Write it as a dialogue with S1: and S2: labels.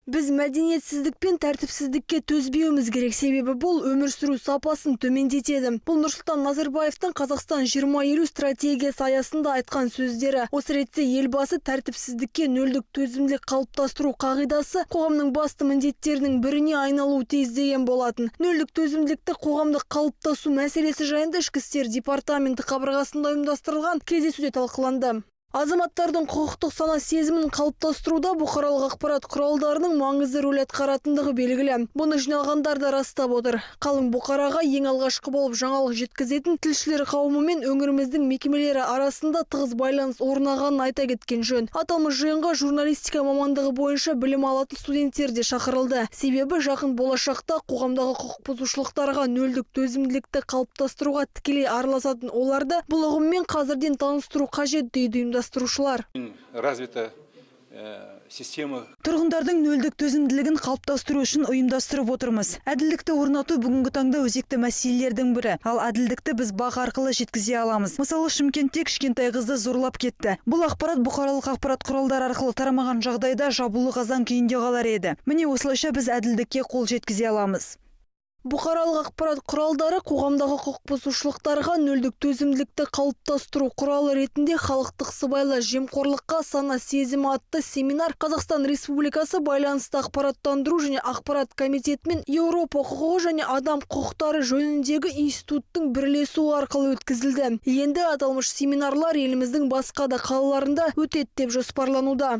S1: Біз мәдениетсіздік пен тәртіпсіздікке төзбеуіміз керек, себебі бұл өмір сүру сапасын төмендетеді. Бұл Нұрсұлтан Назарбаевтың Қазақстан 2050 стратегиясы аясында айтқан сөздері. Осы ретте Елбасы тәртіпсіздікке нөлдік төзімділік қалыптастыру қағидасы қоғамның басты міндеттерінің біріне айналуы тиіс деген болатын. Нөлдік төзімділікті қоғамдық қалыптасу мәселесі жайында Ішкі істер департаменті қабырғасында ұйымдастырылған кездесуде талқыланды. Азаматтардың құқықтық сана сезімін қалыптастыруда бұқаралық ақпарат құралдарының маңызды рөл атқаратындығы белгілі. Бұны жиналғандар да растап отыр. Қалың бұқараға ең алғашқы болып жаңалық жеткізетін тілшілер қауымы мен өңіріміздің мекемелері арасында тығыз байланыс орнағанын айта кеткен жөн. Аталмыш жиынға журналистика мамандығы бойынша білім алатын студенттер де шақырылды. Себебі жақын болашақта қоғамдағы құқық бұзушылықтарға нөлдік төзімділікті қалыптастыруға тікелей араласатын оларды бұл ұғыммен қазірден таныстыру қажет, дейді ұйымдастырушылар.
S2: Развита система.
S3: Тұрғындардың нөлдік төзімділігін қалыптастыру үшін ұйымдастырып отырмыз. Әділдікті орнату бүгінгі таңда өзекті мәселелердің бірі. Ал әділдікті біз БАҚ арқылы жеткізе аламыз. Мысалы, Шымкентте кішкентай қызды зорлап кетті. Бұл ақпарат бұқаралық ақпарат құралдары арқылы тарамаған жағдайда жабулы қазан күйінде қалар еді. Міне, осылайша біз әділдікке қол жеткізе аламыз.
S1: Бұқаралық ақпарат құралдары қоғамдағы құқық бұзушылықтарға нөлдік төзімділікті қалыптастыру құралы ретінде халықтық сыбайлас жемқорлыққа сана сезімі атты семинар Қазақстан Республикасы Байланысты ақпараттандыру және ақпарат комитеті мен Еуропа құқығы және адам құқықтары жөніндегі институттың бірлесуі арқылы өткізілді. Енді аталмыш семинарлар еліміздің басқа да қалаларында өтеді деп жоспарлануда.